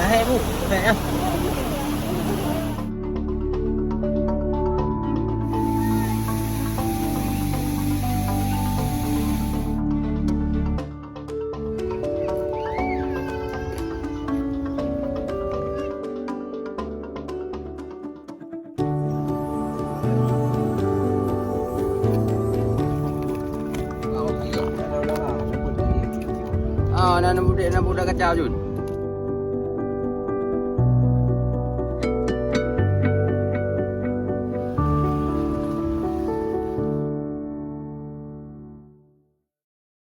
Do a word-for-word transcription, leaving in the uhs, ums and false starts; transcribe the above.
Hai bu, hai ah. Ah, na, na budak, na budak kacau jun.